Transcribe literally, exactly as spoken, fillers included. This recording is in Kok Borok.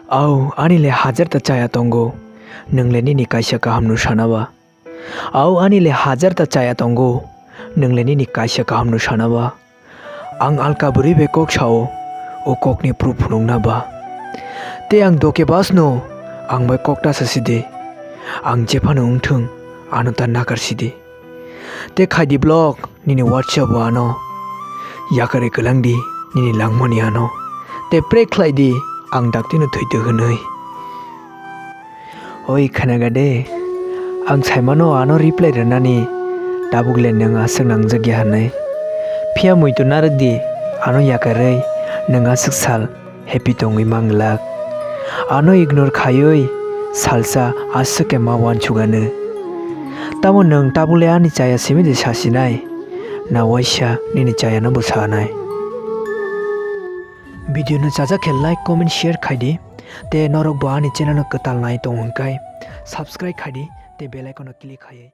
Au, ani le hajar ta chaya tongo, nwng le nini kaisa kaham no sana ba. Au, ani le hajar ta chaya tongo, nwng le nini kaisa kaham no sana ba. Ang alka bwrwi bai kok sao, o kok ni proof phunuk na ba. Tei ang doke bas no, ang bai kok ta sa si di. Ang jephano wng thung, ano ta nakar si di. Tei khai di block nini WhatsApp o ano. Yakarwi kwlang di nini langmani ano. Tei pray khlai di ang dakti no thwi twi hwnwi. Oi khanaga de, ang saimano ano reply rwnani tabuk le nwng aswk nangjak ya hwnwi. Phiya muitu narwk di ano yakarwi nwng aswk sal happy tongwi manglak. Ano ignore khaiwi salsa aswk khe ma uansukgano. Tamo nwng tabuk le ani chaya simi de sasinai? Na waisa nini chayano bo sanai? Video no chajak khe like, comment, share khai di. Tei norok bo ani channel no kwtal nai tong hwnkhai subscribe khai di tei bell icon no click khaiwi